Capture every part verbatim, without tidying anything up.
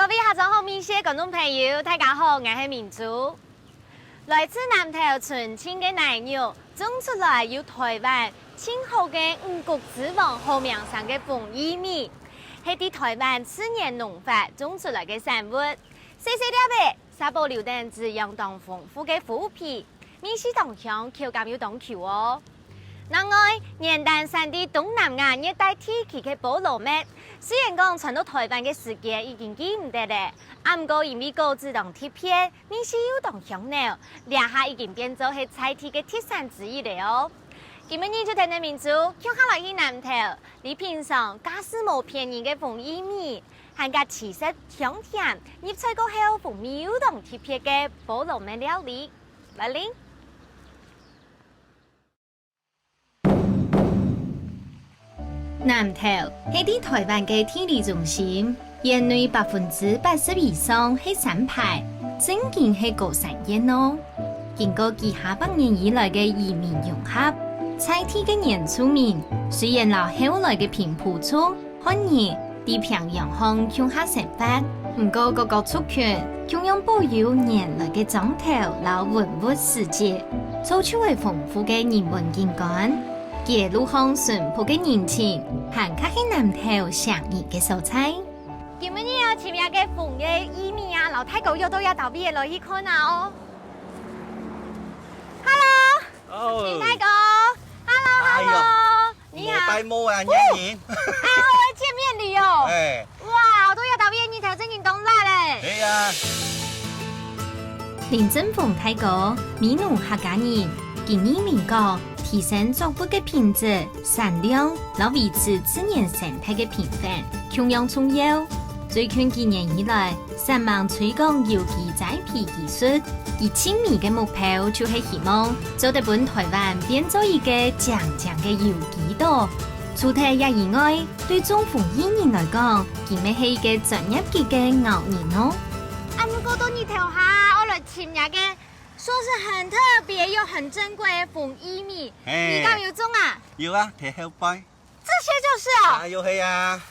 各位客庄好味緒个觀眾朋友，大家好，𠊎係明珠。來自南投純正个奶肉，種出來有台灣盡好个五穀之王好名聲个蜂異米，係在台灣自然農法種出來个產物。細細粒仔，煞保留等滋養當豐富个麩皮，味緒當香，口感又當Q哦。另外，原旦產在東南亞熱帶地區个菠蘿蜜，雖然講傳到台灣个時間已經記毋得了，啊毋過因為果子當特別，味緒又當香濃，這下已經變做係在地个特產之一了哦。今晡日就跈等明珠，共下來去南投，來品嚐價數無便宜个蜂異米，還加試食香甜，入菜過後風味又當特別个菠蘿蜜料理。來臨！ 南投係在台灣个地理中心，園內百分之八十以上係山排，正經係高山園哦。經過幾下百年以來个移民融合，在地个原住民雖然摎後來个平埔族 漢人在平洋項共下生活，毋過各个族群共樣保有原來个莊頭摎文物史蹟，造就了豐富个人文景觀。街路項淳樸个人情，還較係南投上癮个所在。今晡日愛尋這个蜂異米啊，摎大哥約到這搭位來去看啊哦。Hello，哦，林大哥，Hello，Hello，哎喲，你好。戴帽啊，年年。啊，好个見面禮哦。哎。哇，𠊎到這搭位日頭正經當辣嘞。對呀。林正峰大哥，美濃客家人，佢認為講，提升作物个品質、產量，摎維持自然生態个平衡，共樣重要。最近幾年以來， 煞猛推廣有機栽培技術，佢盡尾个目標就係希望做得分台灣變做一个靚靚个有機島。除忒這以外，對種蜂異人來講，佢乜係一个專業級个咬人哦。啊，毋過到日頭下，𠊎來尋這个說是很特別又很珍貴个蜂異米，嘿。你敢有種啊？有啊，在後背。 這些就是哦。啊，有係啊。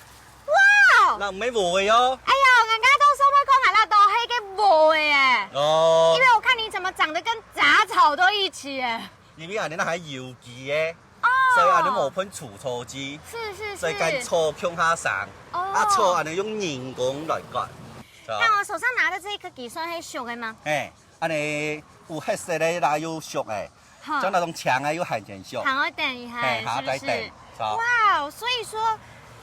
哇哦！該毋係無个哦。哎喲，人家都說會講啊，那都係个無个耶。哦。因為我看你怎麼長得跟雜草都一起耶。因為恁樣那還有機个，哦。所以恁樣無噴除草劑，是，是，是。所以跟草共下生，哦。啊，草恁樣用人工來管。是吧？那我手上拿的這一顆給算是熟的嗎？嘿，恁樣有黑色的啦，有熟的。 哈。像那種強啊，又很難修。還要等一下，嘿，還要再等，是不是？是吧？哇，所以說，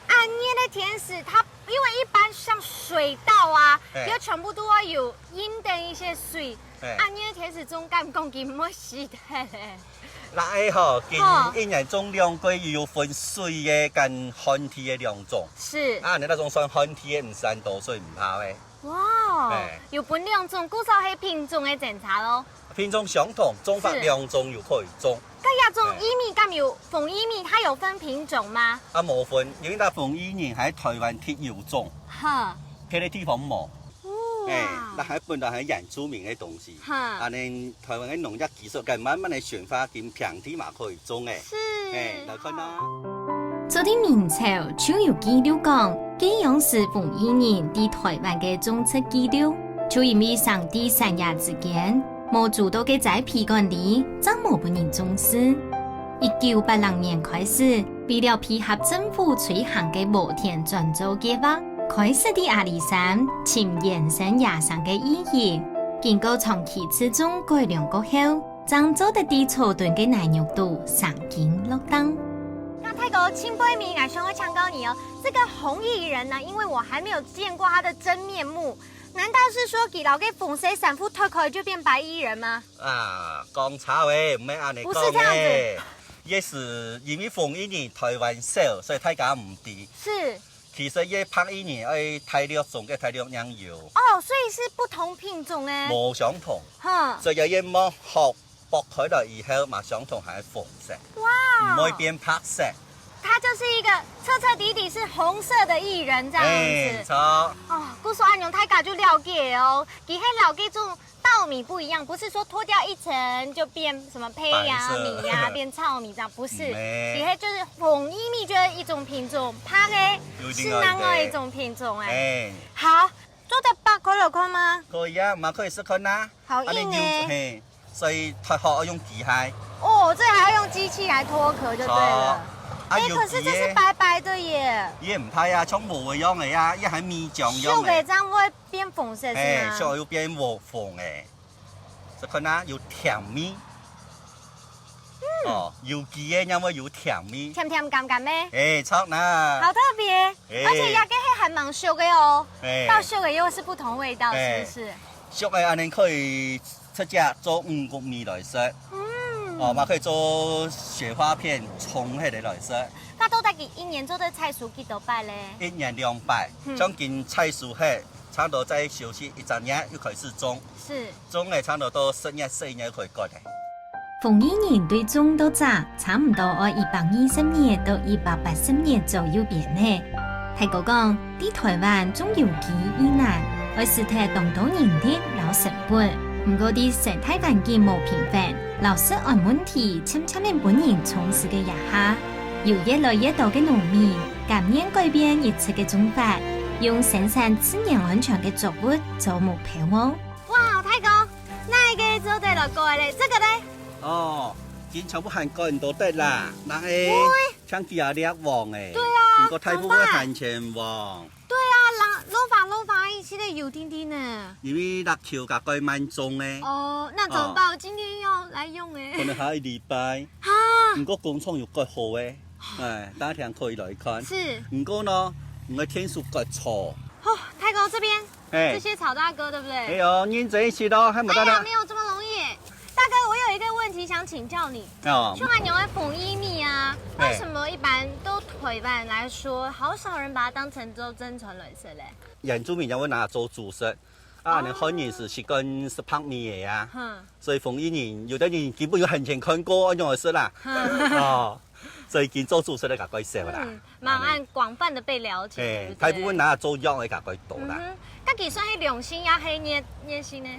恁樣个甜食，它因為一般像水稻啊，嘿。又全部都要有陰的一些水，嘿。恁樣个甜食中間講佢毋會死忒咧。那个吼，今哈。一年種兩季，又有分水个跟旱地个兩種。是。啊，你那種算旱地个，毋算多，所以毋怕个。 哇，嘿。有分兩種，故所係品種个爭差咯。品種相同，種法是。兩種又可以種。該這種異米敢有，嘿。蜂異米，它有分品種嗎？啊，無分，因為該蜂異米還係台灣特有種，哈。別个地方無。哦，嘿，哇。該還本來還原住民个東西，哈。恁樣台灣个農業技術，該慢慢个演化，今平地嘛可以種个。是。嘿，來看啦。 早在明朝就有記錄講，該央時蜂異人在台灣个種植記錄，就因為生在山野之間，無周到个栽培管理，正無分人重視。一九八零年開始，為了配合政府推行个無田轉作計畫，開始在阿里山尋原生野生个異型，經過長期試種改良過後， 正做得在草屯个泥肉肚生根落檔。那大哥，盡背尾，𠊎想要請教你哦，這個紅藝人呢，因為我還沒有見過他的真面目，難道是說佢摎該紅色衫褲脫開就變白衣人嗎？啊，講錯誒，毋係恁樣講誒。不是這樣子。也是因為紅藝人台灣少，所以大家毋知。是。 其實這白衣人愛大陸種个大陸人有。哦，所以是不同品種欸。無相同。哼。所以這個毛殼剝開來以後嘛，相同還係紅色，哇。毋會變白色。它就是一個徹徹底底是紅色的藝人這樣子。欸，著。哦，故所恁樣大家就了解哦。其實了解種 稻米不一樣，不是說脫掉一層就變什麼胚芽米呀，白色。變糙米這樣，不是。嗯。其實就是紅藝米就是一種品種，白个是另外一種品種欸。有另外一個。欸。好，做得剝開來看嗎？可以啊，嘛可以試看啊。好硬欸。啊，你用，嘿，所以脫殼要用機械。哦，這還要用機器來脫殼就對了。好。啊，欸，可是這是白白的耶。有機的。也毋怕啊，像無一樣的呀，也還米漿一樣的。熟的這樣會變紅色是嗎？嘿，熟又變黃，黃的。試看啊，有甜味。 哦，有機个，因為有甜味。甜甜甘甘个。欸，著啦。好特別，欸。而且這個係還蠻熟个哦。欸。到熟个又是不同味道，欸。是不是？熟个恁樣可以直接做五穀米來食。嗯。哦，嘛可以做雪花片、蔥該兜來食。該到底一年做得採收幾多擺咧？一年兩擺，嗯。將近採收後，差不多再休息一隻月，又開始種。是。種了差不多到十月、十一月可以割个。 紅薏仁對種到摘，差毋多愛一百二十日到一百八十日左右變呢。大哥講，在臺灣種有機已難，愛使忒當多人力摎成本。毋過在生態環境無平衡，摎食安問題漸漸仔分人重視个這下，有越來越多个農民甘願改變一直个種法，用生產自然安全个作物做目標哦。哇，大哥，哪一個做得來改咧？這個咧？ 哦，今全部還改毋到得啦，人欸，喂。像佢啊，這黃欸，對啊，毋過大部分還全黃。對啊，人老化老化，一起个油滴滴呢。因為落去个改慢種欸。哦，那怎麼辦？哦。我今天要來用欸。可能還要一禮拜。哈。毋過工廠有改好欸，哎，大家可以來看。是。毋過呢，你个天數改錯。哦，大哥這邊 嘿。這些草大哥，對不對？哎喲，認真一些咯，還無到那。哎呀，沒有這麼容易耶。大哥，我有一個問題想請教你。哦。像恁樣个紅薏米啊，嘿。為什麼一般都臺灣來說，好少人把它當成做真傳來食咧？原住民也會拿來做主食，啊，哦。恁樣漢人係習慣食白米个啊。哼。所以紅薏仁，有的人根本就很少看過，恁樣來食啦。哼。哦。 所以今做主食个較較少啦。嗯，蠻廣泛的被了解，嘿，對不對？大部分拿來做藥个較較多啦。嗯哼，該佢算係良性也係熱，熱性呢？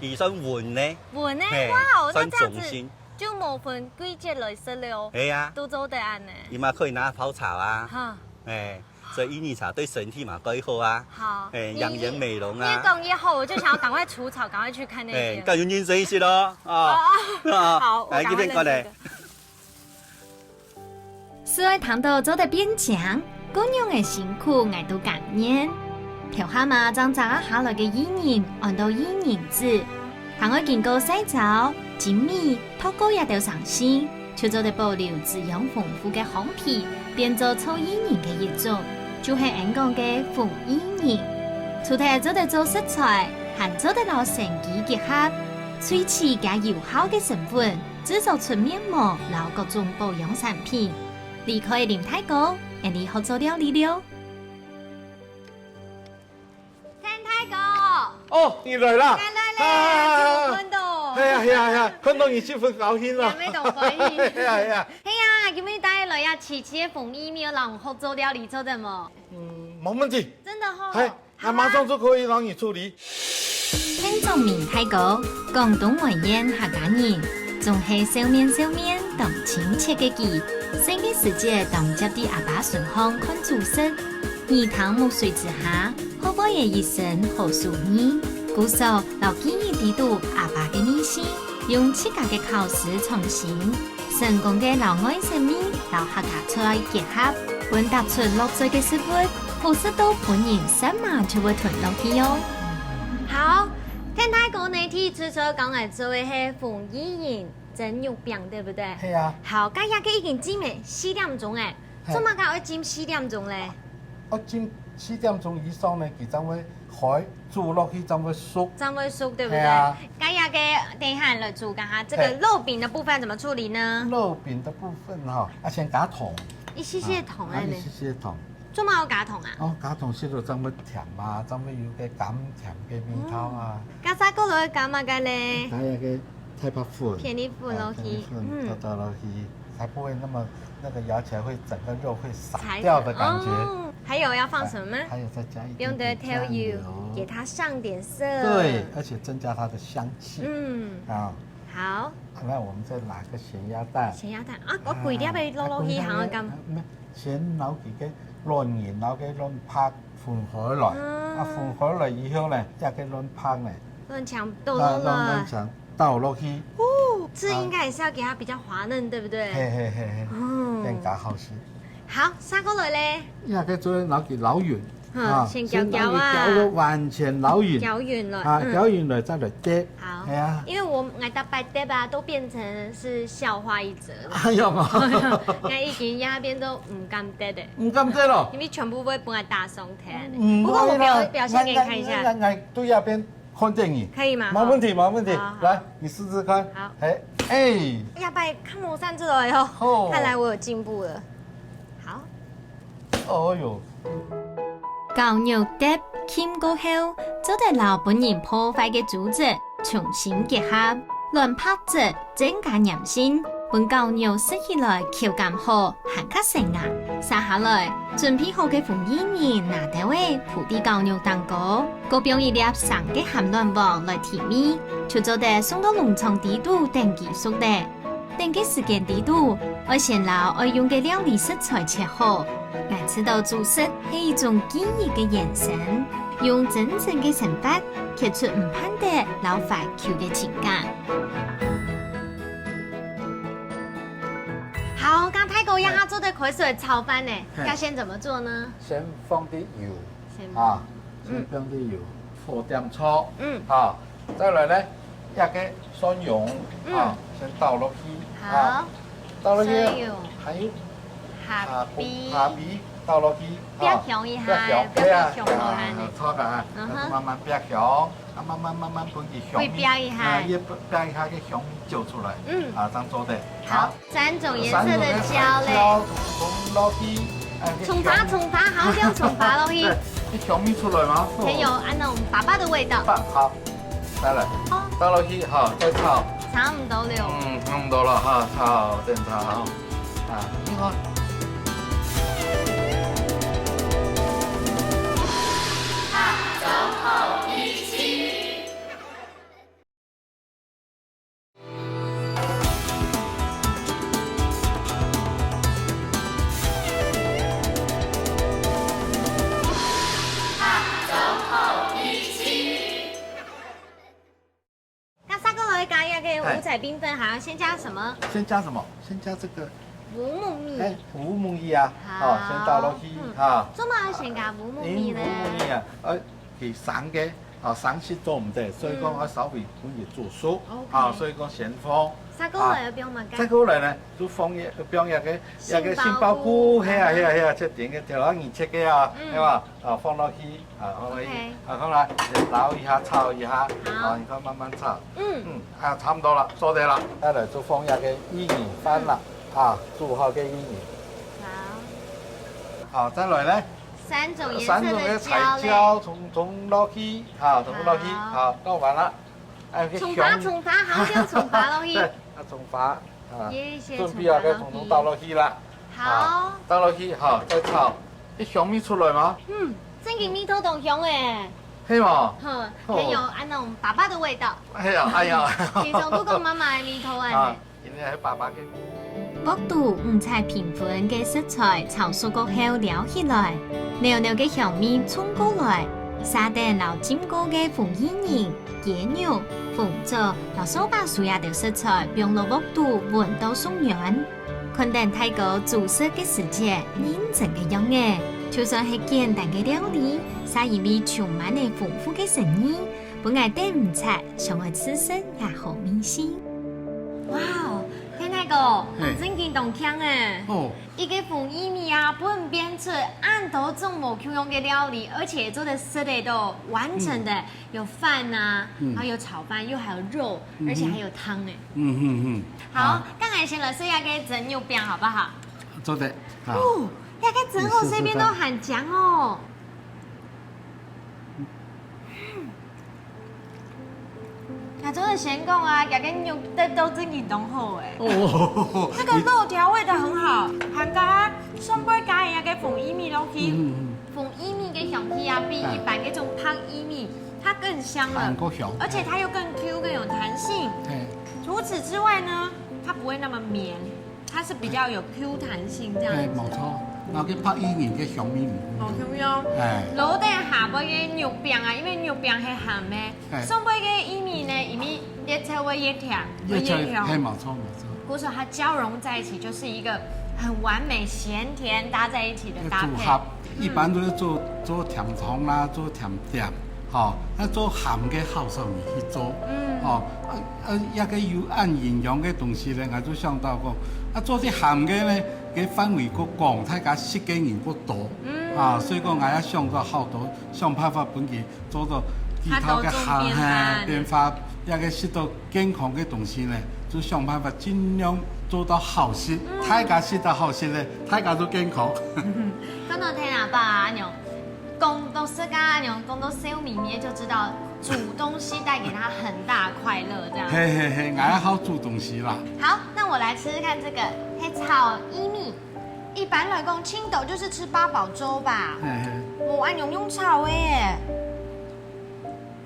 佢算溫呢。溫呢？嘿，哇哦，那這樣子算中性。就無分季節來食了哦。係啊。都做得恁呢。佢嘛可以拿泡茶啊。哈。嘿，所以薏仁茶對身體嘛較好啊。好。嘿，你，養顏美容啊。你越講越好，我就想要趕快除草，趕快去看那邊。嘿，該有認真一些咯，啊。哦，啊，好，我趕快認真一個。來，這邊過來。 係愛聽到做得變靚，恁樣个辛苦𠊎都甘願。頭下嘛正摘下來个薏仁，安到薏仁子，還愛經過曬燥、蒸米、熥過這兜程序，就做得保留滋養豐富个烘皮，變做炒薏仁个一種，就係𠊎講个紅薏仁。除忒做得做食材，還做得摎生機結合，萃取加有效个成分， 製作出面膜摎各種保養產品。離開林大哥，𠊎俚學做料理了。陳大哥！哦，你來啦！𠊎來了，啊，有看到。係啊，係啊，係啊，看到你十分高興了。也沒懂歡喜。係啊，係啊。係啊，今日帶來呀，萋萋个紅薏米，摎𠊎學做料理，做得無？嗯，沒問題。真的吼。係。 那馬上就可以讓你處理。聽眾明大哥，廣東梅縣客家人，總係笑面笑面當親切个佢，細个時節當輒在阿爸身項看煮食，耳聽目髓之下，學會了一身好手藝，故所摎記憶裡肚阿爸个味緒，用自家个巧思創新， 成功个摎外省味摎客家菜結合，分搭出落嘴个食物，好食到分人煞猛就會吞落去哦。好，陳大哥呢，第一次做講來做个係紅薏仁蒸肉餅，對不對？係啊。好，該這個已經煎了四點鐘欸，係。做麼个愛煎四點鐘咧？ 愛煎四點鐘以上呢，佢正會開，煮落去正會熟。正會熟，對不對？係啊。該這個等一下來煮，看下這個肉餅的部分怎麼處理呢？係。肉餅的部分哈，啊，先加糖。一些些糖啊，啊，一些些糖。做麼个要加糖啊？哦，加糖食落正會甜嘛，正會有個甘甜个味道啊。嗯。該再過來加麼个咧？加一個 太白粉，片栗粉落去，啊，片栗粉，嗯。倒倒落去，才不會那麼，那個咬起來會整個肉會散掉的感覺。才，哦，還有要放什麼嗎？還，還有再加一點點醬油。用的調油，給它上點色。對，而且增加它的香氣。嗯。啊。好。啊，那我們再拿個鹹鴨蛋。鹹鴨蛋啊，我規粒个落落去，啊，好像甘。啊，沒有，先拿幾個卵仁摎該卵白混合來，嗯。啊，混合來以後呢，這个卵白呢，卵黃倒落來。啊，卵，卵黃倒落去。哦，這應該也是要給它比較滑嫩，對不對？嘿，嘿，嘿，嘿，哦。更加好食。好，續過來咧。這个做摎佢攪勻，嗯，啊，先攪攪啊。先摎佢攪到完全攪勻。攪勻了，啊，嗯。攪勻了再來啜。好，係啊。因為𠊎逐擺啜啊，都變成是笑話一則了。哎呀媽。𠊎已經這下變做毋敢啜咧。毋敢啜咯。因為全部會分𠊎打傷忒。嗯，毋會啦。不過我表，表現給你看一下。𠊎，𠊎，𠊎，𠊎對這邊 看電影。可以嗎？沒問題，沒問題。好，好。來，你試試看。好。哎，哎。這擺較無散出來哦。哦。看來我有進步了。好。哦喲。絞肉啜浸過後，做得摎分人破壞个組織重新結合，卵白質增加黏性，分絞肉食起來口感好，還較成啊。續下來，準備好个紅薏仁拿兜仔鋪在絞肉頂高。 過放一粒生个鹹卵黃來提味，就做得送到農場底肚等佢熟咧。等个時間底肚，愛先摎愛用个料理食材切好。𠊎試著煮食係一種記憶个延伸，用真誠个生活，刻出毋盼得摎懷舊个情感。好，剛大哥這下做得開始來炒飯呢，嘿。要先怎麼做呢？先放點油。 先，啊，嗯。先放點油，火點著，嗯。啊，再來呢，這个蒜蓉，嗯。啊，先倒落去，好。啊，倒落去，蒜蓉。還有，蝦皮。啊，蝦皮倒落去，煏香一下，啊，煏香，煏香，煏香落來呢。啊，炒个啊，嗯哼。慢慢煏香，啊，慢慢慢慢分佢香味，會煏一下。啊，也煏一下，个香味走出來，嗯。啊，正做得。好。好。 三種顏色的椒嘞。三種顏色的椒，蔥，蔥落去，哎，蔥花，蔥花，好，用蔥花落去。對，你香味出來嗎？很有，啊，那種爸爸的味道。棒，好，再來，哦。倒落去，好，再炒。差不多了。嗯，差不多了哈，炒，再炒，啊，你看。那續過來加一個五彩繽紛，還要先加什麼？先加什麼？先加這個。烏木耳。哎，烏木耳啊，好。好，先倒落去，嗯。哈。做麼个先加烏木耳呢？因為烏木耳啊，呃，佢生个 啊，生食做毋得，所以講，嗯。愛稍微分佢煮熟，OK。啊，所以講先放。續過來愛放麼个？啊，續過來呢，就放一，放一個，一個杏鮑菇，杏鮑菇，係啊，啊。係啊，係啊，切丁个，頭下你切个啊，嗯。係嘛？啊，放落去，啊，放落去，OK。啊，放落去，撈一下，炒一下，好。啊，你看慢慢炒。嗯。嗯，啊，差不多了，做得了，再來就放一個薏仁飯了，嗯。啊，煮好个薏仁。好。好，再來呢？ 三種顏色的椒嘞。三種个彩椒，蔥，蔥落去，哈，蔥落去，好。好，倒完了。哎，蔥花，蔥花，好，就蔥花落去。對，啊，蔥花，啊，耶，謝謝蔥花落去。準備好个，統統倒落去啦。好。啊，倒落去，哈，再炒。這香味出來嗎？嗯，正經味道當香欸。係無？好，哦。很有，啊，那種爸爸的味道。哎呀，哎呀。平常都講媽媽的味道欸。啊。 因為係爸爸个。鑊肚五彩繽紛个色彩炒熟過後撈起來，濃濃个香味衝過來，續等摎浸過个紅薏仁、雞肉、紅棗摎手把手這兜色彩放落鑊肚搵到熟軟。看等大哥煮食个時節，認真个樣仔，就算係簡單个料理，嗄因為充滿了豐富个誠意，分𠊎等毋掣， 想愛試食也好味緒。哇哦，天泰哥，嘿。正經當慶欸！哦。一個紅薏米啊，分你變出恁多種無共樣个料理，而且做得食得到完整的，嗯。有飯啊，嗯。然後有炒飯，又還有肉，嗯哼。而且還有湯欸。嗯，嗯，嗯。好，好。剛才先來試一下這個蒸肉餅好不好？做得，好。哦，這個蒸好，這邊都很香哦。你試試看。嗯。 𠊎做得先講啊，這個肉得到正經當好欸。哦。那個肉調味得很好，還加上背加一個紅薏米落去。嗯，嗯。紅薏米个香氣啊，比一般那種白薏米它更香了，還過香。而且它又更Q，更有彈性。嘿。除此之外呢，它不會那麼綿，它是比較有Q彈性這樣子。嘿，沒錯。啊，該白薏仁个香味。無共樣。哎。落底下背个肉餅啊，因為肉餅係鹹个，哎。上背个薏米呢，因為越炒會越甜，會越香。越炒，嘿，無錯，無錯。故所它交融在一起，就是一個很完美鹹甜搭在一起的搭配。一個組合，嗯。一般都係做，做甜湯啦，做甜點，吼，該做鹹个好少人去做，嗯。吼，啊，啊，一個有恁營養个東西呢，𠊎就想到講，啊，做啲鹹个呢， 个範圍過廣，大家食个人過多。嗯。啊，所以講，𠊎也想到好多，想辦法分佢做到其他个行，較多種變化。嘿，變化，也个食到健康个東西呢，就想辦法盡量做到好食，嗯。大家食到好食呢，大家都健康。講到天啊，爸啊，恁樣，講到食啊，恁樣，講到笑眯眯，就知道煮東西帶給他很大的快樂，這樣。嘿嘿嘿，𠊎也好煮東西啦。好，那我來吃吃看這個，係炒薏米。 一般來講，青島就是吃八寶粥吧？嘿嘿。無恁樣用炒个耶。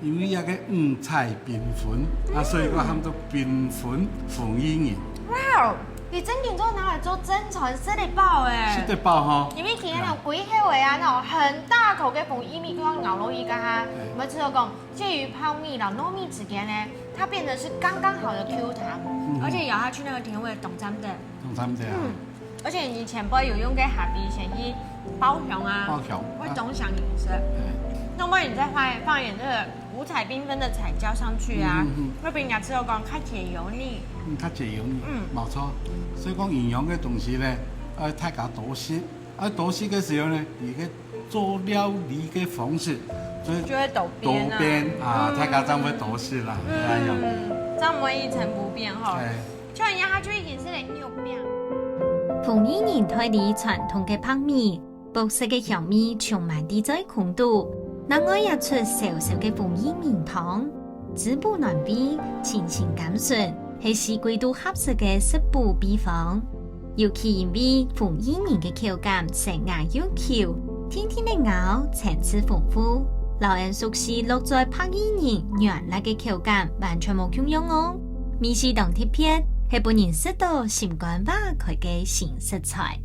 因為該个五彩繽紛，啊，嗯。所以講喊做繽紛紅薏仁。哇哦，你正經做拿來做正餐，食得飽哎。食得飽吼。因為佢那種歸口个啊，那種很大口个紅薏米，就要咬落去，剛剛我們知道講，介於泡米摎糯米之間呢，它變得是剛剛好的Q彈，嗯哼。而且咬下去那個甜味當讚的。當讚的啊。嗯。 而且你前背有用个蝦皮先去爆香啊，爆香。會當香油色。哎。那麼你再放，放一點這個五彩繽紛的彩椒上去啊，嗯，嗯，嗯。會比人家吃到講較解油膩。嗯，較解油膩。嗯。無錯。所以講營養个東西呢，愛大家多食。啊，多食个時候呢，你个做料理个方式，所以就會多變啊。多變啊，嗯。大家正會多食啦，嗯，恁樣。這樣不會一成不變哈。哎。 像人家佢就已經係來肉餅。紅薏仁代替傳統个白米，薄色个香味充滿在空肚，另外也出燒燒个紅薏仁湯，滋補暖胃，清心甘順，係四季都合適个食補秘方。尤其因為紅薏仁个口感鮮雅又Q，定定仔咬，層次豐富，摎𫣆熟悉落嘴白薏仁軟爛个口感完全無共樣哦。 味緒當特別，係分人食到心肝花開个新食材。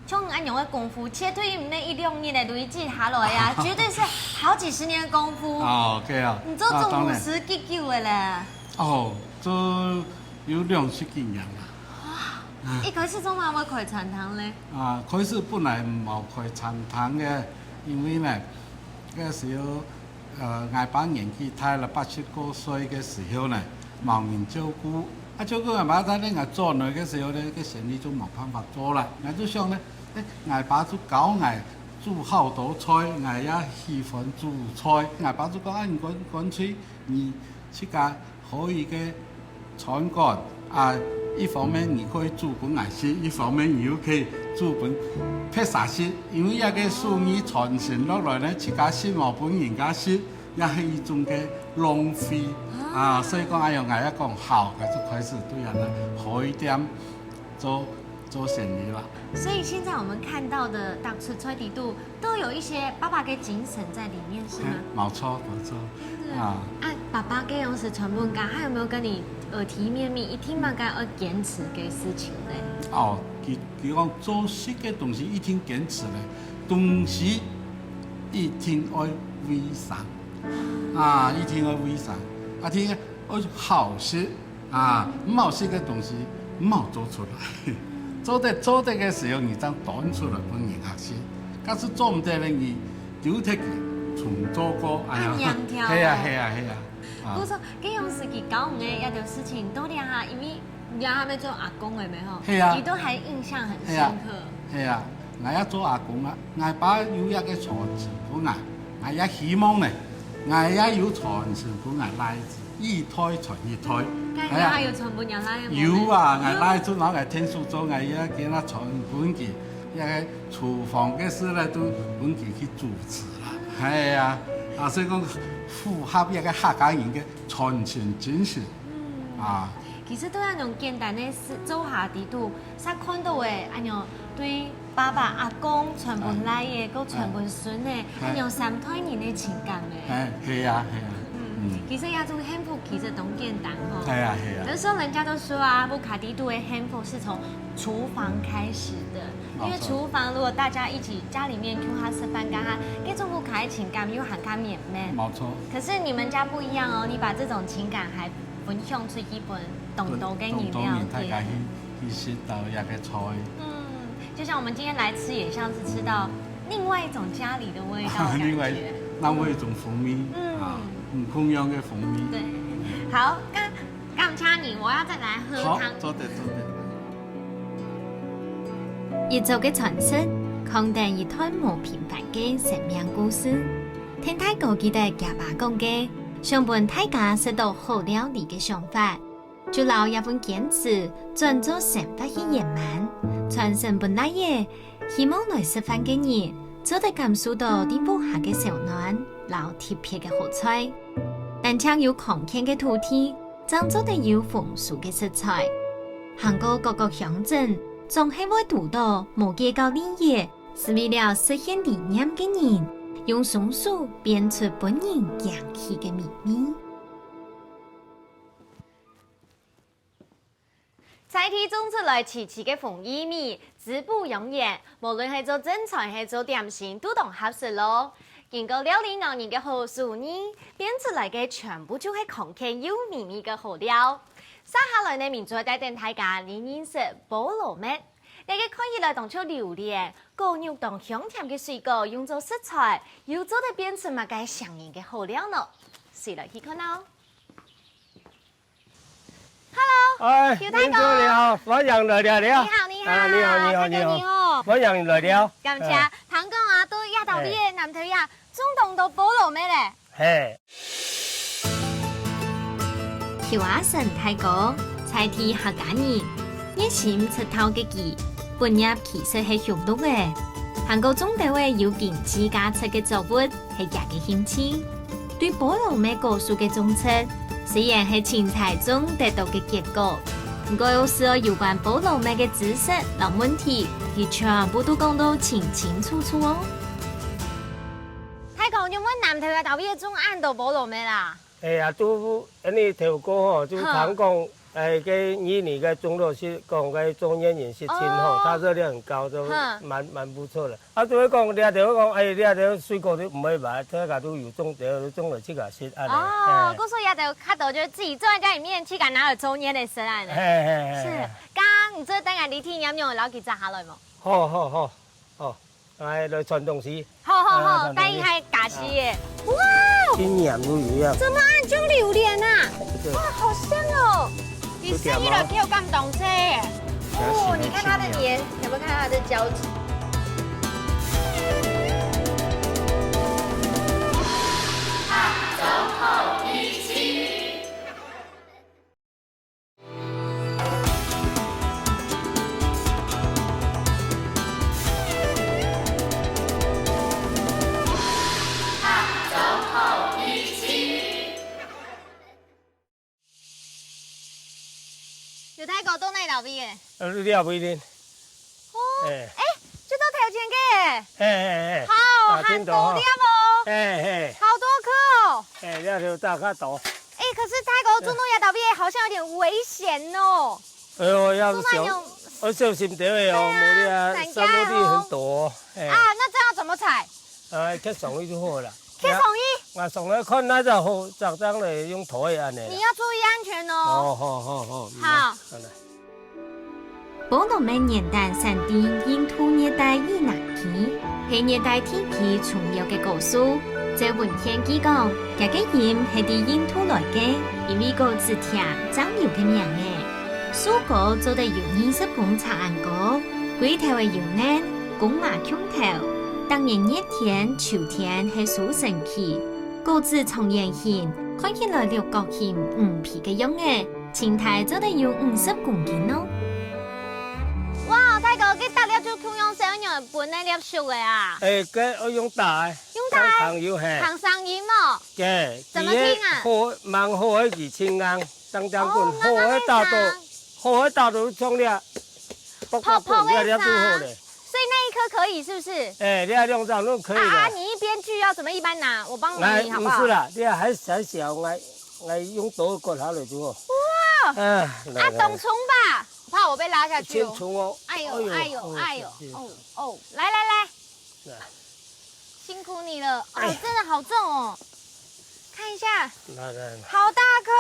像恁樣个功夫，絕對毋係一兩日个累積下來啊，絕對是好幾十年的功夫。哦，對啊。你做總務師幾久个咧？啊，當然。哦，做有兩十幾年啦。哇，一開始做麼个會開餐廳咧？啊，開始本來無開餐廳个，因為呢，該時候 呃，𠊎爸年紀大了，八十過歲个時候呢，無人照顧。啊，照顧𠊎爸，但係𠊎轉來个時候呢，个生理就無辦法做了。𠊎就想呢，誒，𠊎爸就教𠊎煮好多菜，𠊎也喜歡煮菜。𠊎爸就講：「啊，你乾，乾脆你自家 開一個餐館，啊，一方面你可以煮分𠊎食，一方面你又可以煮分別儕食，因為這個手藝傳承落來呢，自家食無分人家食，也係一種个浪費。啊，所以講，哎喲，𠊎也講好，𠊎就開始對恁樣開店做，做生意啦。」所以現在我們看到的大廚菜底肚 都有一些爸爸个精神在裡面，是嗎？嘿，無錯，無錯。真的。啊。啊，爸爸个樣式傳分你，他有沒有跟你耳提面命，一定嘛該愛堅持个事情呢？哦，佢，佢講做食个東西一定堅持咧，東西一定愛衛生，啊，一定愛衛生，啊，一定愛好食， 啊，毋好食个東西，毋好做出來。做得，做得个時候，你正端出來分人客食。假使做毋得咧，你丟忒佢，重做過，哎呀，啊，硬跳。係啊，係啊，係啊。啊。故所，該樣式佢教你个一條事情，到這下，因為你還沒做阿公个咩吼？係啊。你都還印象很深刻。係啊，係啊，𠊎也做阿公啊，𠊎爸有一個傳承分𠊎，𠊎也希望呢，𠊎也有傳承分𠊎倈子。 一代傳一代。該你還有傳分若倈仔無？有啊，𠊎倈仔就拿𠊎𢯭手做，𠊎也跟佢傳分佢，該個廚房个事呢，都分佢去主持啦。係啊，啊，所以講符合該個客家人个傳承精神。嗯。啊。其實都係恁樣簡單个事，做下底肚， 儕看到个，恁樣對爸爸、阿公傳分倈仔，哎。過傳分孫仔，哎。恁樣三代人个情感个。哎，係啊，係啊。嗯，嗯。其實這種幸福其實當簡單吼。係啊，係啊。有時候人家都說啊，屋下底肚个幸福是從廚房開始的。因為廚房如果大家一起家裡面共下食飯，該下，該種屋下个情感又還較綿綿。無錯。可是你們家不一樣哦，你把這種情感還分享出去分當多个人了解。分當多人大家去，去食到這个菜。嗯，就像我們今天來吃，也像是吃到另外一種家裡的味道的感覺。另外，另外一種風味，嗯。啊，毋共樣个風味。對，好，感，感謝你，我要再來喝湯。好，做得，做得。 一族个傳承，囥等一段無平凡个生命故事。聽大哥記得厥爸講个，想分大家食到好料理个想法，就摎這份堅持轉做生活去圓滿，傳承分倈仔，希望來食飯个人做得感受到在屋下个燒暖摎特別个好菜。單淨有康健个土地， 正做得有豐收个食材。行過各个鄉鎮，總係會堵到無計較利益，係為了實現理念个人，用雙手變出分人驚喜个美味。在地種出來萋萋个風味美， 滋補養顏，無論係做正菜，係做點心，都當合適咯。經過料理老人个好手藝，變出來个全部就係康健又美味个好料。接下來呢，明珠愛帶等大家來認識菠蘿蜜。這个看起來當像榴槤、果肉當香甜个水果，用做食材，又做得變出麼个唌人个好料呢？隨來去看哦！ Hello，哎，邱大哥。明珠你好，歡迎來尞尞。你好，你好，啊，你好，你好，大哥你好。你好。歡迎來尞。感謝。哎。聽講啊，在這搭位个南投啊，種當多菠蘿蜜咧。嘿。邱阿成大哥，在地客家人，熱心出頭个佢，本業其實係畜牧个，還過種兜仔有經濟價值个作物， 係厥个興趣。對菠蘿蜜果樹个種植，雖然係凊彩種得到个結果，毋過有時有關菠蘿蜜个知識摎問題，佢全部都講到清清楚楚哦。大哥，請問南投个搭位種恁多菠蘿蜜啊？哎呀，都，恁呢頭過吼，就聽講，哈。 哎，該印尼个種落係講該中年人食盡吼，哦。它熱量很高，都哼。蠻，蠻不錯的。啊，就會講，你就會講，哎，你就水果都毋會買，大家都有種，都種了自家食，恁呢。哦，哎。故所以就較多就是自己種在家裡面，自家拿來做年的食，恁呢。嘿，嘿，嘿，是，嘿。剛剛你做等下你體驗用，摎佢摘下來無？好，好，好，好。 哎，來傳東西。好，好，好，哎，傳東西。等一下加時耶。哇哦！一黏都一樣。怎麼恁像榴槤啊？對。哇，好香哦！你生起來就有感動車耶。哦，你看它的黏，有沒有看它的膠質？ 有大哥到哪位咧？呃，這位咧。哦，哎。哎，就到頭前个。哎，哎，哎。好，啊，還多粒哦。真多哈。哎，哎。好多顆哦。哎，這頭大較多。哎，可是大哥種到這位好像有點危險哦。哎喲，要小，做麼个？要小心點的哦，對啊，無你啊，山坡地很陡哦。哎。啊，那這要怎麼採？ 啊，挾上去就好啦。挾上去？啊，上來看哪隻好，正正來用拖个恁呢啦。你要注意安全哦。哦，好，好，好，嗯，好。好啦。菠蘿蜜原產地印度熱帶以南區，係熱帶地區重要个果樹。照文獻記講，厥个音係對印度來个，因為果子甜，正有該名仔。樹高做得有二十公尺恁高， 規頭仔有眼，公嫲共頭，逐年熱天、秋天係收成期，果子長圓形，看起來六角形、魚皮个樣仔，淨大做得有五十公斤哦。哇，大哥，這逐粒就共樣細人仔分个粒熟个啊？哎，該愛用打个，用打个？常常有，嘿。聽聲音哦。對，怎麼聽啊？佢个好，蠻好个，佢清硬。 當當滾，哦，好个打到，好个打到像這，泡泡个聲。泡泡个聲，這就好咧。所以那一顆可以是不是？哎，這兩張都可以了。啊，啊，你一邊鋸要怎麼一般拿？我幫你，好不好？哎，毋使啦，這還，還小，𠊎，𠊎用刀割下來就好。哇！哎，來，啊，來。當重吧？怕我被拉下去哦。轻重哦。哎呦，哎呦，哎呦，哎呦，哦，哦，来来来，来。辛苦你了，哦，哎。真的好重哦。看一下，来来来。好大颗，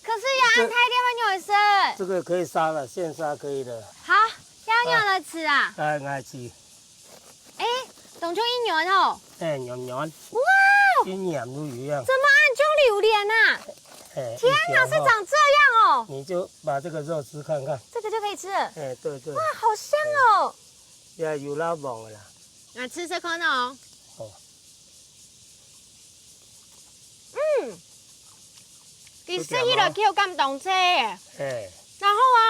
可是呀，这，恁大粒个肉色。这个可以杀了，现杀可以了。好，要用来吃啊？来，来吃。哎，当中一软哦。哎，软软。哇，跟软都一样。怎么恁像榴莲啊？哎，天哪，一样哦。是长这样哦。你就把这个肉吃看看。这个就可以吃了。哎，对对。哇，好香哦。 也有老棒个啦。啊，試試看哦。哦。嗯，佢食起來口感當脆个。哎。然後啊，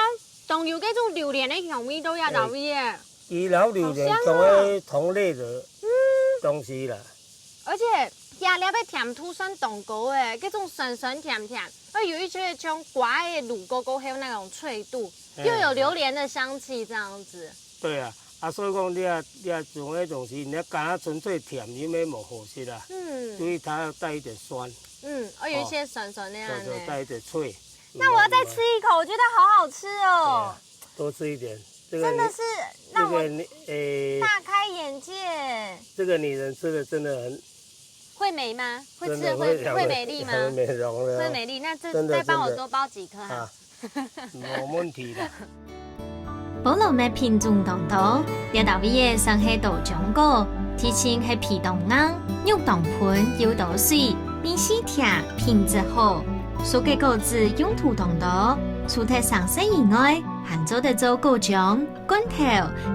當有該種榴槤个香味都也到位个。佢摎榴槤當个同類个東西啦。而且，這粒个甜度算當高个，該種酸酸甜甜，會有一些像瓜个滷過過後那種脆度，哎。又有榴槤的香氣這樣子。 對啊，啊，所以講你啊，你啊種个東西，你啊干焦純粹甜，又無好食啊。嗯。所以它要帶一點酸。嗯，哦，有一些酸酸那樣的。哦，对，对，带一点脆。那我要再吃一口，我觉得好好吃哦。对啊，多吃一点。这个你，真的是让我，这个你，诶，大开眼界。这个女人吃的真的很，会美吗？会吃，真的会，会，会美丽吗？很美容的哦。会美丽，那这，真的，再帮我多包几颗哈。真的。啊。 無問題啦。菠蘿蜜品種當多，這兜味个算係多漿果，體型係皮當硬，肉當賁又多水，味緒甜，品質好。熟个果子用途當多，除忒生食以外，還做得做果醬、罐頭、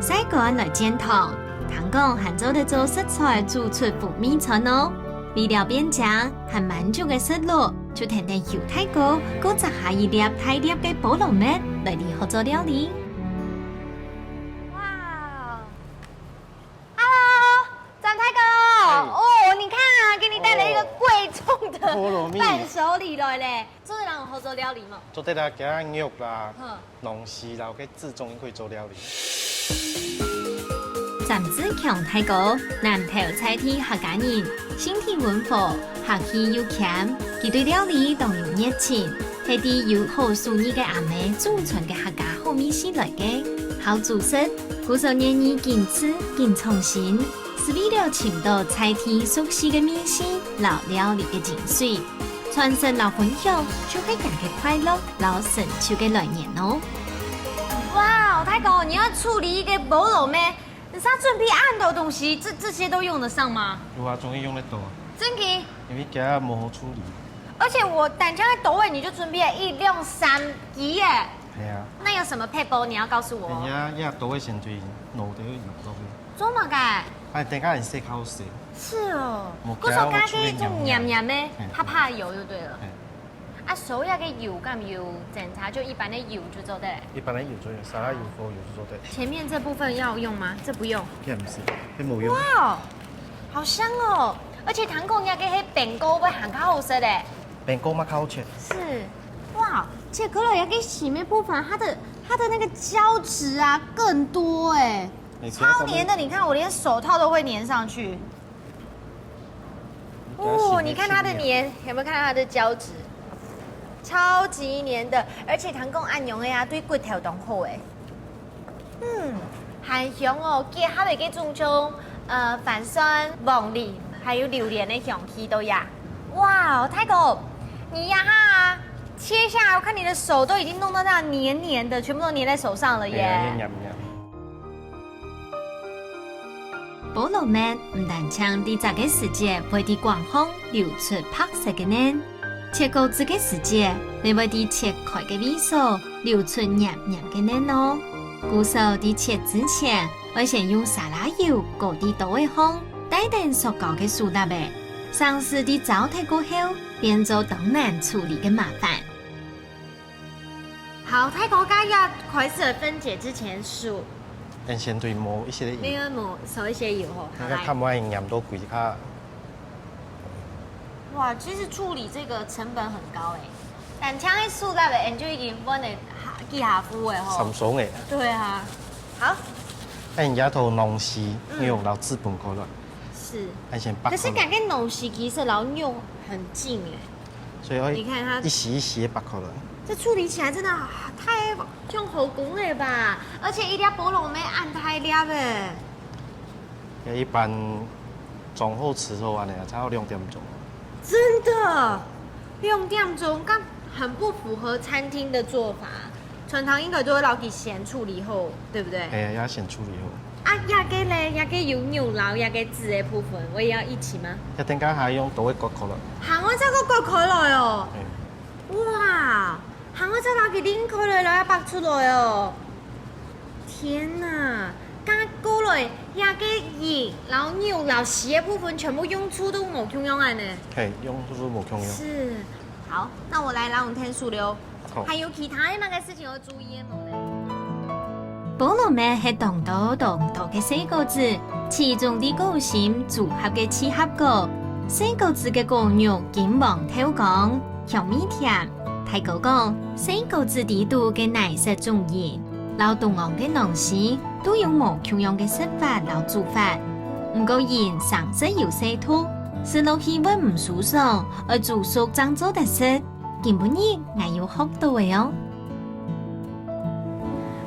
曬乾來煎湯。聽講還做得做食材煮出風味餐哦。為了變靚，還滿足个食慾， 就跈等邱大哥，過摘下一粒大粒个菠蘿蜜來這學做料理。哇，Hello，張大哥，哎。哦，你看啊，給你帶了一個貴重的，哎。菠蘿蜜。伴手禮來嘞，做得來學做料理嗎？做得啦，今日肉啦。哼。 農事摎該製種可以做料理。詹志強大哥，南投在地客家人，性地溫和，客氣又謙，佢對料理當有熱情，係對有好手藝个阿姆祖傳个客家好味緒來个。好煮食，故所願意緊試緊創新，係為了尋到在地熟悉个味緒摎料理个精髓。 傳承摎分享，就係佢个快樂摎成就个來源哦。哇，大哥，你要處理一個菠蘿蜜，你是要準備恁多東西，這，這些都用得上嗎？有啊，總係用得到啊。真的？因為佢無好處理。而且我單淨个刀仔，你就準備了一兩三支耶。係啊。那有什麼撇步你要告訴我？你啊，這刀仔先對腦袋有落去。做麼个？哎，等下你洗較好洗。 是哦，無，故所加个一種黏黏个，嘿。怕怕油就對了。嘿。啊，所有个油敢有檢查，就一般的油就做得。一般的油就有，沙拉油、火油就做得。前面這部分要用嗎？這不用。這毋使，這無用。哇，好香哦！而且糖果那個黑餅糕會很好吃的。餅糕嘛較好切。是，哇，切開了那個裡面部分，它的它的那個膠質啊更多哎。 欸，超黏的，你看我連手套都會黏上去。哦，你看它的黏，有沒有看到它的膠質？超級黏的，而且糖果恁樣个啊，對骨頭當好欸。嗯，還香哦，結合了該種種，呃，番酸、黃梨，還有榴槤个香氣都呀。哇，大哥，你呀哈，切下來，我看你的手都已經弄到那樣黏黏的，全部都黏在手上了耶。哎呀，黏黏。 菠蘿蜜毋單淨在摘个時節會在光項流出白色个奶，切果子个時節，也會在切開个位所流出黏黏个奶哦。故所在切之前，愛先用沙拉油膏在刀仔項，帶等塑膠个手蠟仔，省事在燥忒過後，變做當難處理个麻煩。 好，大哥，該要開始分解之前，手，嗯，先對抹一些油。沒有抹，少一些油吼。好，來。那個看不會黏到鬼卡。哇，其實處理這個成本很高欸。但像係手蠟仔，你就已經分了幾下副欸吼。三雙欸。對啊。好。哎，你家頭弄西，嗯。因為我老資本過了。是。哎，先拔開來。可是感覺弄西其實摎肉很近欸。所以要你看它一息一息地拔開來。這處理起來真的太像後宮了吧！而且一粒菠蘿乜恁大粒欸。一般裝好食好恁呢，差不多兩點鐘。真的，兩點鐘，該很不符合餐廳的做法。餐廳應該都會摎佢先處理好，對不對？哎呀，要先處理好。啊，這個呢，這個有肉摎這個籽的部分，我也要一起嗎？這等下還用刀仔割開來。還愛再過割開來哦。哎。 哇，還愛再摎佢拎開來，摎佢剝出來哦！天哪，該過來，這個仁摎肉摎絲个部分全部用處都無共樣恁呢。嘿，用處都無共樣。是，好，那我來摎你𢯭手了。好。還有其他个麼个事情愛注意个無呢？ 菠蘿乜係當多當多个細果子，其中在果心組合个契合果，細果子个果肉金黃透光，香味甜。大哥講，細果子裡肚个泥色種仁，摎東洋个囊絲都有無共樣个食法摎煮法。毋過仁生食有細毒，食落去會毋舒爽，愛煮熟正做得食。 今晡日𠊎有學到个哦。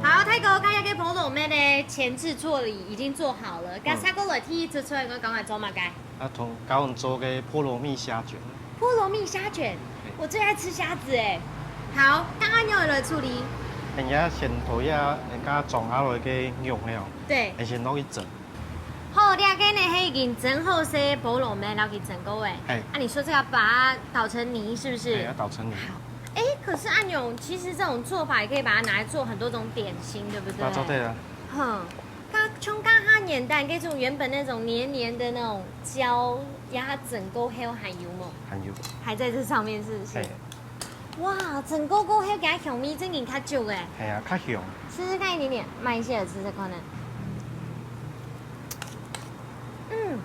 好，大哥，看一下這个菠蘿乜呢，前置作業已經做好了，該下過來第一隻出來，𠊎講來做麼个？啊，同教你做个菠蘿蜜蝦捲。菠蘿蜜蝦捲，我最愛吃蝦子欸。好，該仰般來處理？人家先頭要人家裝下來个肉了，對，先落去蒸。 好，這個呢係已經蒸好勢个菠蘿乜，摎佢蒸過欸。嘿。啊，你說這個把它搗成泥，是不是？嘿，要搗成泥。好。欸，可是恁樣，其實這種做法也可以把它拿來做很多種點心，對不對？啊，做得啊。哼，它像較簡單，這種原本那種黏黏的那種膠，讓它蒸過後還有無？還有。還在這上面，是不是？嘿。 哇，蒸過過後，佢个香味正經較足欸。係啊，較香。試試看一點點，慢一些的試試看呢。嗯，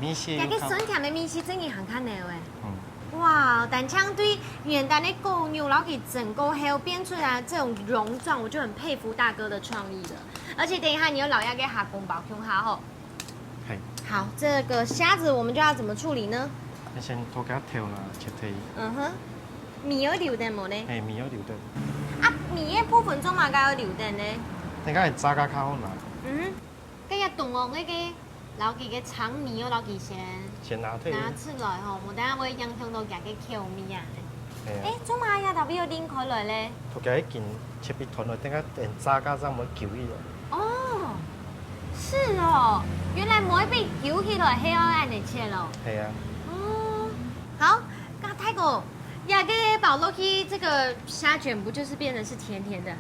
味緒有較，佢个酸甜个味緒正經還較濃欸。嗯。哇，單淨對原單个果肉，然後給蒸過後變出來這種形狀，我就很佩服大哥的創意了。而且等一下你又摎這個蝦公包共下吼。 嘿。好，這個蝦子我們就要怎麼處理呢？你先摎佢頭啦，切忒。嗯哼，尾愛留等無呢？嘿，尾愛留等。啊，尾个部分做麼个愛留等呢？等下會炸甲較好拿。嗯哼，該个東洋个，摎佢个腸尾愛摎佢先先拿忒。拿出來吼，無等下會影響到佢个口味啊。嘿啊。欸，做麼个愛特別愛拎開來咧？摎佢緊切一段落，等下等炸甲正會勼起來。 哦，是哦，原來無愛分佢勼起來，係愛恁樣切咯。係啊。哦，好，該大哥，這個包落去，這個蝦捲不就是變成是甜甜的？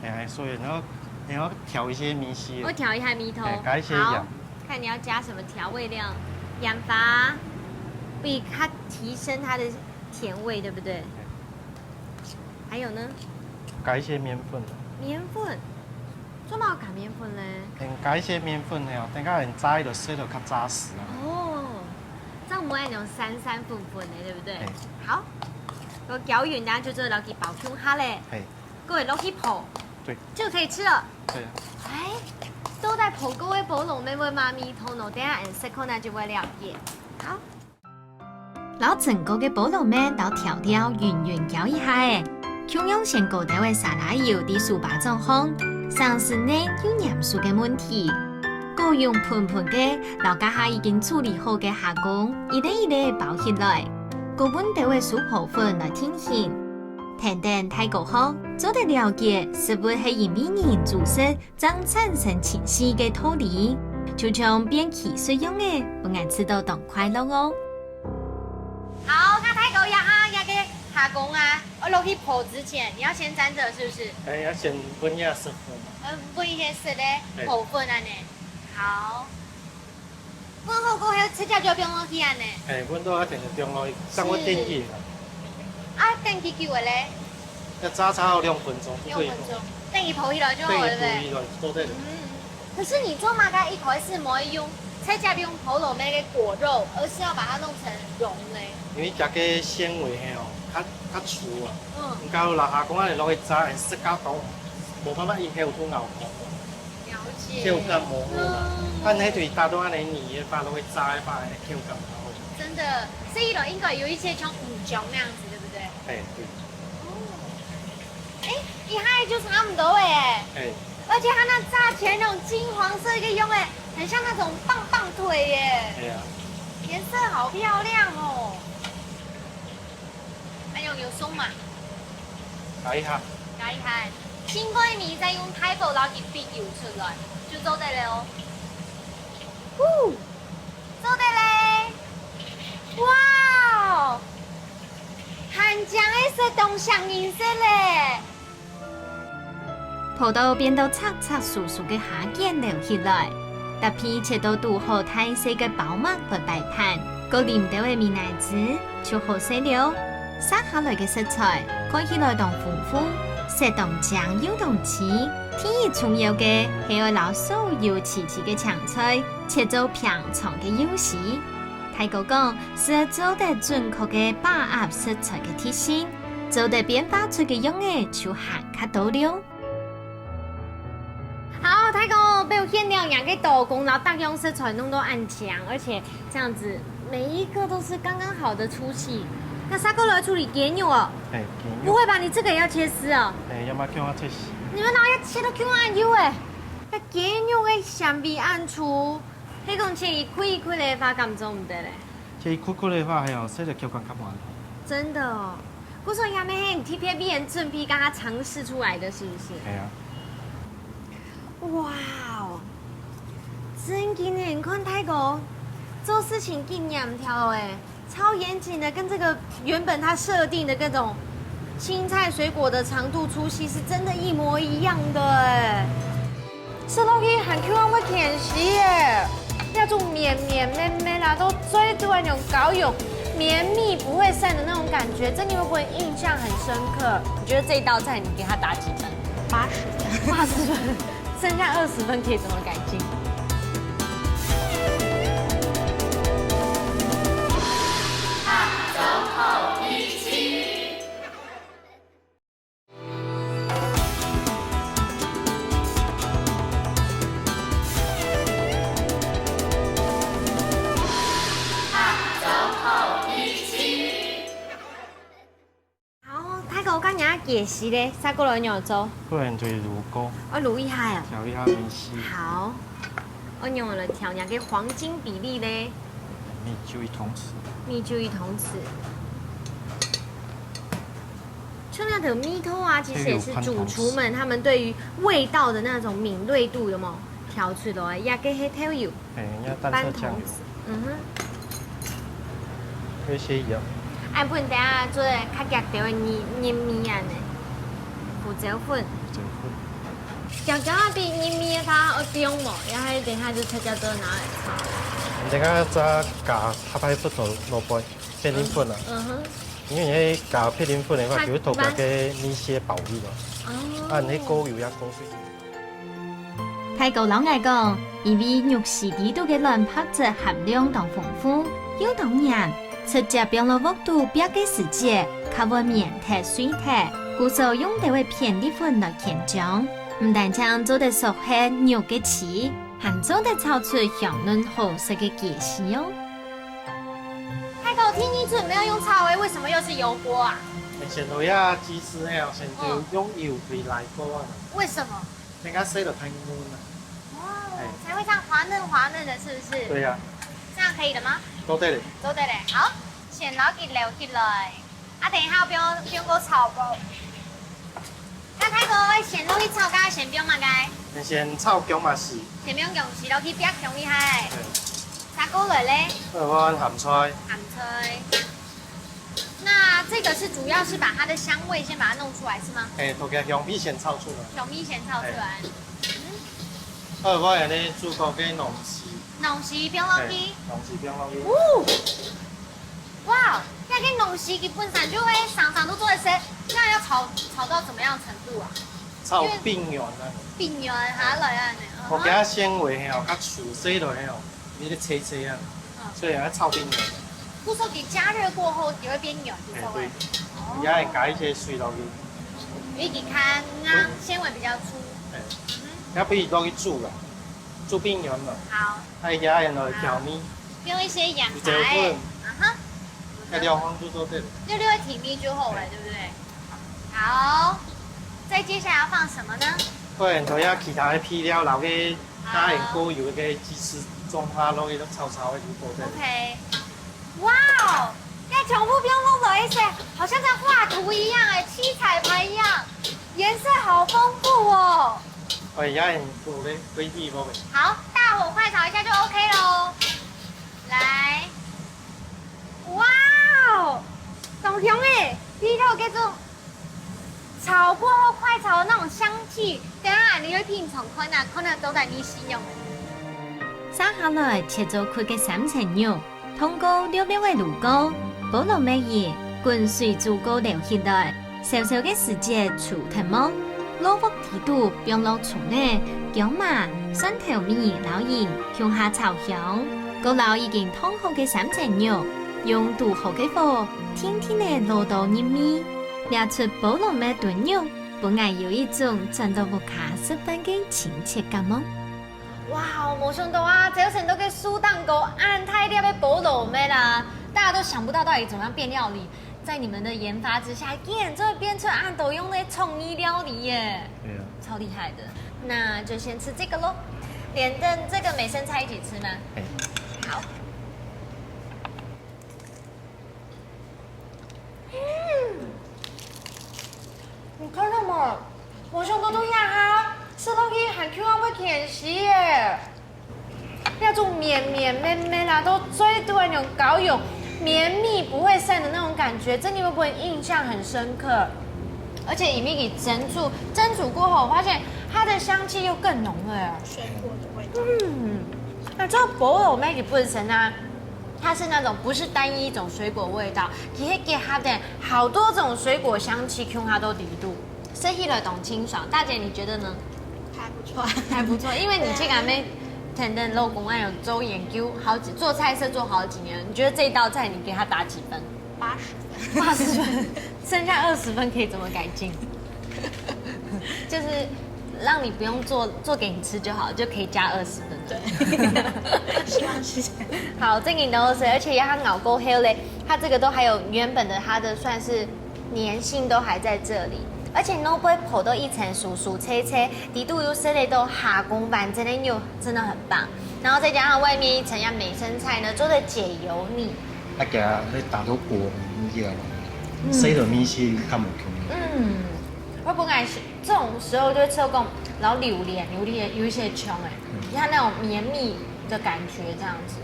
哎，所以你要，你要調一些味緒。我調一下味道。哎，加一些鹽。好，看你要加什麼調味料，鹽巴，會較提升它的甜味，對不對？哎。 還有呢？加一些麵粉。麵粉？做麼个加麵粉呢？嗯，加一些麵粉呢，等下人炸个時候較紮實啊。哦，這樣毋會恁樣散散粉粉的，對不對？嘿。好，𠊎攪勻，等下就做得摎佢包共下咧。嘿。各位，落去烰。對。就可以吃了。對啊。哎，都在烰過个菠蘿乜會有麼个味道呢？等下人食看下就會了解。好。 摎蒸過个菠蘿乜摎調料勻勻攪一下仔，共樣先摎兜仔沙拉油在手巴掌項，省時呢又黏手个問題。果肉歕歕个，摎這下已經處理好个蝦公一粒一粒包起來，過分兜仔手烰粉來定型。跈等大哥學，做得了解食物係因為人煮食 正產生情緒个道理，就像變技術樣仔，分𠊎試著當快樂哦。好，該大哥，這下該个蝦公啊，愛落去烰之前，你要先沾著，是不是？哎，要先分一下色粉嘛。呃，分一下色咧，哎。烰粉恁仔。好。 烰好過後，直接就放落去恁仔。哎，烰到一定就放落去，正會定型啦。啊，等幾久个咧？要炸差不多兩分鐘，兩分鐘，等佢浮起來就好了，對不對？對，浮起來，做得了。嗯，可是你做麼个一開始無愛用，直接用菠蘿乜个果肉，而是要把它弄成蓉呢？因為佢个纖維係哦，較，較粗啊。嗯。你假如拿蝦公恁仔落去炸，會食到無辦法，佢會有咬口。 了解。口感模糊嘛。嗯。但係對大多恁仔泥个話，都會炸个話，口感較好。真的，所以呢，應該有一些像魚醬那樣子，對不對？哎，對。哎，一下就差不多哎。哎。而且它那炸起来那种金黄色一个样哎，很像那种棒棒腿耶。哎呀。颜色好漂亮哦。还有，有松吗？咬一下。咬一下。先過一暝，再用大火摎佢煸油出來，就做得了哦。呼！ 做得咧！哇哦，還靚个色當像顏色咧！泡到變到赤赤酥酥个蝦卷撈起來，搭配切到堵好大細个包肉來擺盤，過淋兜个美乃滋，就好勢了。 續下來个食材看起來當豐富，色當靚又當鮮。第一重要个係愛摎酥油齊齊个青菜切做平長个幼絲。大哥講，係愛做得準確个把握食材个特性，做得變化出个樣仔就還較多了。 好，大哥表現了若个刀工，然後大家用食材弄到恁靚，而且這樣子每一個都是剛剛好的粗細。那殺過來處理雞肉哦？哎，雞肉。不會吧？你這個也要切絲哦？哎，要麼叫它切絲。你們哪有切到恁幼哎？該雞肉个纖維恁粗，係講切一塊一塊个話，敢做毋得咧？切一塊塊个話，還有食个口感較無恁好。真的哦。 故所以下面係你特別為人準備，剛剛嘗試出來的，是不是？係啊。哇哦，真經耶！你看大哥做事情盡嚴條哎，超嚴謹的，跟這個原本他設定的各種青菜水果的長度粗細是真的一模一樣的哎。 食落去還較會牽絲耶。那種綿綿綿綿啊，都追逐那種睾有綿密不會散的那種感覺，真的會不會印象很深刻？你覺得這一道菜你給它打幾分？八十分。八十分，剩下二十分可以怎麼改進？ 好，大哥，該若雞絲咧，殺過來仰做？過來就滷過。哦，滷一下啊。調一下味緒。好，𠊎仰來調若个黃金比例咧？米酒一湯匙。米酒一湯匙。像那個味道啊，其實也是主廚們他們對於味道的那種敏銳度，有沒有調出來？這個係豆油。 哎，要淡色醬油。半湯匙。嗯哼。有一些鹽。哎，不然等下做較遽兜个入，入味恁呢。胡椒粉。胡椒粉。攪攪啊，比入味个較愛香無？然後等下就直接做拿來炒。等下再加白白胡椒落去，片栗粉啊。嗯哼。因為你加片栗粉个話，就會偷加个那些保育嘛。哦。啊，你个高油也高水。 大哥摎𠊎講，因為肉絲裡肚个卵白質含量當豐富，又當軟，直接放落鑊肚煏个時節，較會綿忒、碎忒，故所用兜个片栗粉來牽醬。毋單淨做得縮核肉个絲，還做得炒出香嫩好食个雞絲哦。大哥，第二次沒有用炒的，為什麼又是油鍋啊？以前都要雞絲那樣，先都用油去來過啊。為什麼？ 等下洗了太嫩了。哦，哎。才會這樣滑嫩滑嫩的，是不是？對呀。這樣可以了嗎？做得了。做得了，好，先摎佢撈起來。啊，等一下，不用，不用給我炒不？該大哥，先落去炒，該先放麼个？你先炒薑嫲絲。先放薑絲落去煏香一下。對。再過來咧？再換鹹菜。鹹菜。 那這個是主要是把它的香味先把它弄出來，是嗎？哎，同佢香味先炒出來。香味先炒出來。哎。嗯。好，𠊎來呢，煮過个卵絲。卵絲放落去。哎，卵絲放落去。哦！哇，該个卵絲佢本身就會生生都做得食，那要炒，炒到怎麼樣程度啊？炒冰軟啊。冰軟下來啊，嗯。哦。我驚纖維吼，較粗細个吼。 有點脆脆啊，嗯。所以愛炒冰的。不是說你加熱過後也會變軟，就哎，對。哦。你還加一些水落去。因為你看啊，纖維比較粗。哎，嗯哼。要不然落去煮啊，煮冰軟嘛。好。哎，也愛來調味。好。用一些鹽巴哎。胡椒粉。啊哈。該兩項就做得了。六六的調味就好了，哎。對不對？好。再接下来要放什么呢？可能就要其他个配料，然后个加点过油个鸡翅，中华肉一个炒炒个就好了。OK，哇哦，那全部不用弄了，一些好像在画图一样哎，七彩盘一样，颜色好丰富哦。哎，也很多个规矩，宝贝。好，大火快炒一下就 OK 喽。来，哇哦，当香哎，味道这种炒过后快炒的那种香气，等下你会品尝看啊，看啊都在你形容。接下來切做塊个三層肉，通過溜溜个滷過，菠蘿蜜油滾水煮過撈起來，燒燒个時節煮忒鑊，落鑊底肚放落蔥仔、薑嫲、蒜頭米摎鹽共下炒香，過摎已經燙好个三層肉，用堵好个火，定定仔摎到入味。這齣菠蘿蜜燉肉，分𠊎有一種轉到屋下食飯个親切感哦。 哇，無想到啊，朝晨都个樹頂高恁大粒个菠蘿蜜啦，大家都想不到到底怎么样变料理。在你们的研发之下，竟然真的变出恁多样的创意料理耶，对啊，超厉害的。那就先吃这个喽，连带这个美生菜一起吃吗？哎，好。嗯，你看到吗？我胸部都压哈，吃东西还 Q 到会甜死耶。那种绵绵绵绵啊，都追逐那种膏油，绵密不会散的那种感觉，真的会不会印象很深刻？而且里面给蒸煮，蒸煮过后，我发现它的香气又更浓了耶。水果的味道。嗯，那这个菠萝蜜本身啊，它是那种不是单一一种水果味道，其实结合的好多种水果香气，共下都底肚，吃起来当清爽。大姐，你觉得呢？还不错。还不错，因为你这个妹，等等老公还有做研究好几，做菜色做好几年，你觉得这一道菜你给他打几分？八十分。八十分，剩下二十分可以怎么改进？就是让你不用做，做给你吃就好，就可以加二十分。对，希望是这样。好，这个你都是，而且要它熬过后嘞，它这个都还有原本的它的算是粘性都还在这里，而且nó会铺到一层酥酥脆脆，底肚又吃得到下工完整的肉，真的很棒。然后再加上外面一层要美生菜呢，做的解油腻。啊，给它会打到果泥一样，所以就米是看不出来。嗯，我本来是这种时候就会吃讲，然后榴莲，榴莲有一些穷哎，你看那种绵密的感觉这样子，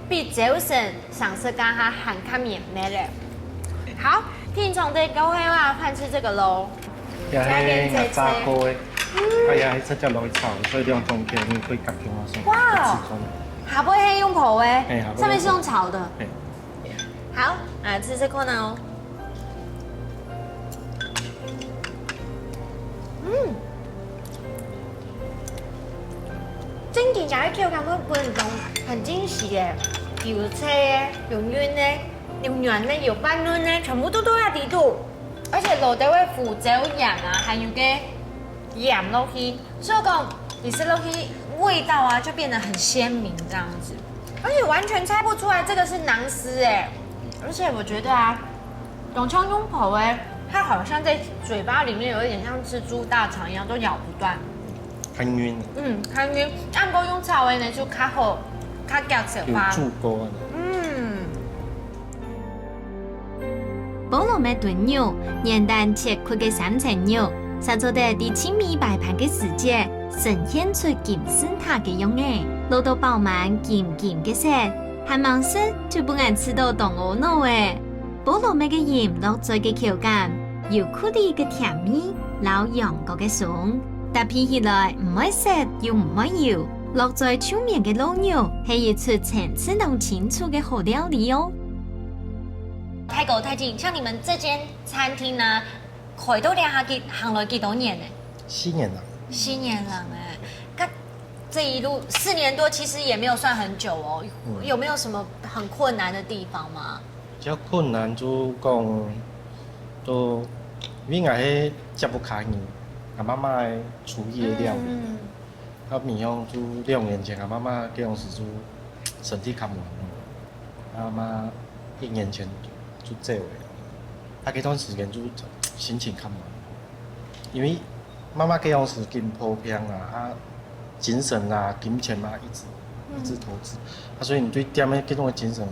比早晨上次刚刚还看绵密嘞。好，听从的各位啊，换吃这个喽。也是我炸过的，啊也是直接落去炒，所以用中间会夹中啊，所以哇吃中。下背是用烰的，嘿下背上面是用炒的。嘿，好，来吃吃看哦。嗯，真正个口感会不会很惊喜耶？有脆的，有软的，有软的，有半软的，全部都都在底肚。而且落得个胡椒盐啊，还有个盐落去，所以讲你吃落去味道啊就变得很鲜明这样子，而且完全猜不出来这个是囊丝哎。而且我觉得啊，董强用烰哎，它好像在嘴巴里面有一点像蜘蛛大肠一样，都咬不断。很晕。嗯，很晕。按过用炒的呢，就较好，较夹手有吧。助攻啊。嗯。菠萝蜜燉肉，原單切块个三層肉，煞做得在盡尾擺盤个時節，呈現出金字塔个樣仔，落到飽滿金金个色，還吂食就分人食到當屙腦欸。菠萝蜜个鹽落嘴个口感，有苦味个甜味，摎羊角个鬆，搭配起來毋會澀又毋會油，落嘴手面个老肉係一出層次當清楚个好料理哦。太狗太近，像你们这间餐厅呢，开到这下几行了几多年呢？四年了，四年了哎，看这一路四年多，其实也没有算很久哦。嗯有没有什么很困难的地方吗？比较困难就讲，都因为我是食屋下人，我妈妈个厨艺个料理。嗯，啊，面向就两年前，我妈妈当时就身体较毋好，我妈一年前就走了。啊，这段时间就心情较毋好，因为媽媽該樣係緊抱病啊，啊，精神啊、金錢啊，一直一直投資，啊，所以你對店个該種个精神，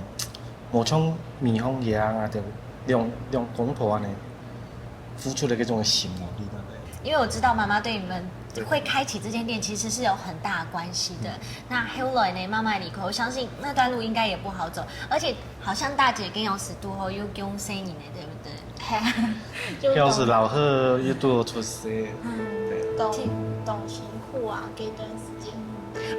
無像米粉業啊，就兩兩公婆安尼付出个該種个心力，你知道嗎？因为我知道妈妈对你们对会开启这间店其实是有很大的关系的。那后来呢，妈妈离开，我相信那段路应该也不好走，而且好像大姐跟有史都后又用生意呢，对不对？就表示懂老贺又都出世，懂懂辛苦啊，这段时间。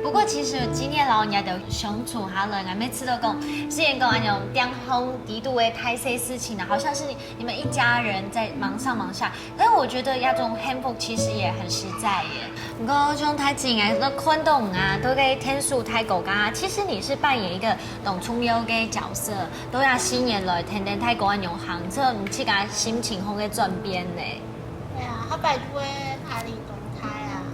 不过其实今天老人家的相处下来，俺每次都讲，虽然讲俺有两方底肚的太些事情啊，好像是你们一家人在忙上忙下，但是我觉得那种幸福其实也很实在耶。不过像太子啊，都看到啊，都在天数太狗啊，其实你是扮演一个当重要的角色，都要新年来天天太狗安永行，这你自家心情好个转变呢。对啊，他摆就会阿里东开啊，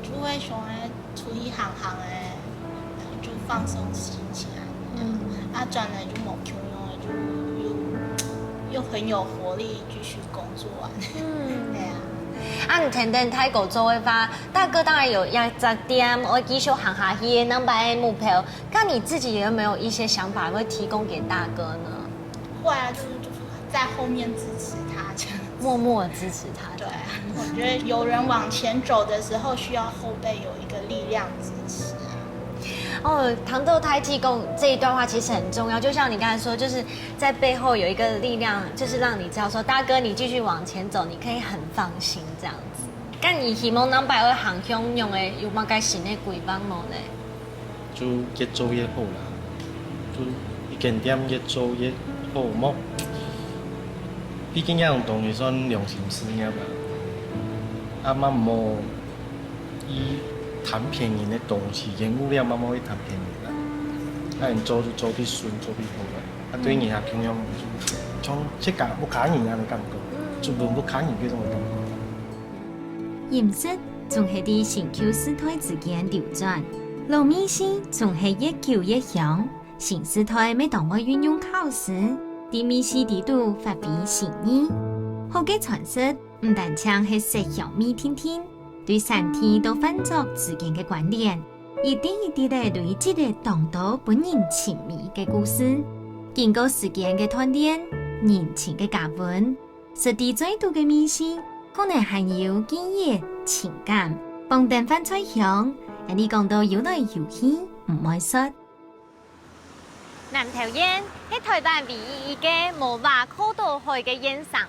就会想要出去行行哎，就放松心情啊。嗯，啊，转来就没共样的，就又又很有活力，继续工作啊。嗯，对啊。啊，你天天太狗做的话，大哥当然有一只店，我继续行下去，两百个目标。那你自己有没有一些想法会提供给大哥呢？后来就是就是在后面支持他这样。默默支持他。对啊，我觉得有人往前走的时候，需要后背有一个力量支持啊。哦，糖豆胎记供这一段话其实很重要，就像你刚才说，就是在背后有一个力量，就是让你知道说，大哥，你继续往前走，你可以很放心这样子。那你希望两百个行向用的有么个新的规划无呢？就越做越好啦，就一间店越做越好，莫。毕竟这种东西算良心事业啦，啊，嘛莫以贪便宜的东西，原物料嘛莫去贪便宜啦。那你做就做得顺，做得好啦。啊，对你啊，共样就像自家屋下人安尼感觉，就分屋下人这种的感觉。饮食总系在新旧世代之间流转，老味緒总系越久越香。新世代每当爱运用巧思，在味緒底肚发挥新意。好个餐食毋单淨係色香味定定，对产地到饭桌之间个关联，一滴一滴个累积个当多分人寻味个故事。经过时间个锻炼，人情个加温， 食在嘴肚个味緒，可能還有記憶、情感，放等飯菜香，恁呢講到有來有去，毋會煞。南投縣係台灣唯一一个無劃靠到海个縣城，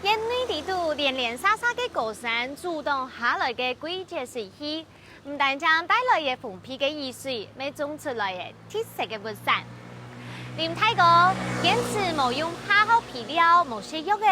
縣內底肚連連續續个高山阻擋下來个季節水氣， 毋單淨帶來个豐沛个雨水，乜種出來个特色个物產。林大哥堅持無用化學肥料、無施藥个，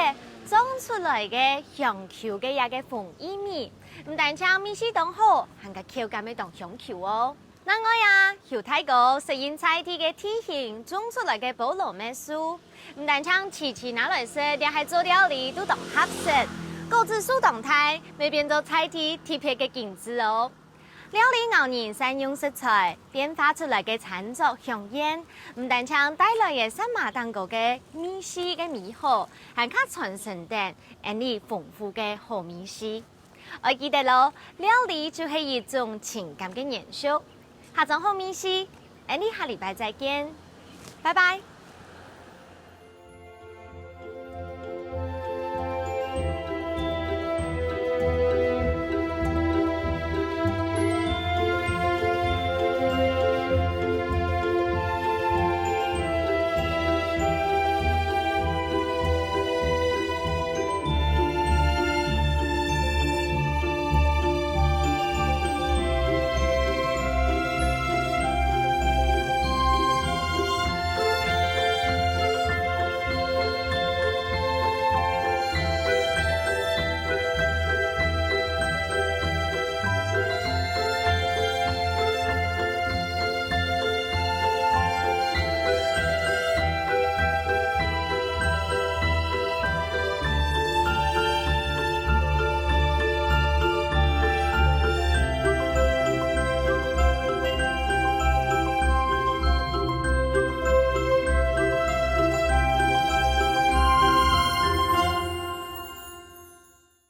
種出來个香口个這个豐益米，毋單淨味緒當好，還个口感乜當香口哦。另外啊，邱大哥適應在地个地形種出來个菠蘿蜜樹， 毋單淨自家拿來食，這下做料理都當合適。果子樹當大，乜變做在地特別个景緻哦。料理咬人善用食材，變化出來个餐桌香豔，毋單淨帶來个舌嫲頂高个味緒个美好，還較傳承等恁呢豐富个好味緒。愛記得咯，料理就係一種情感个延續。下張好味緒，恁呢下禮拜再見，拜拜。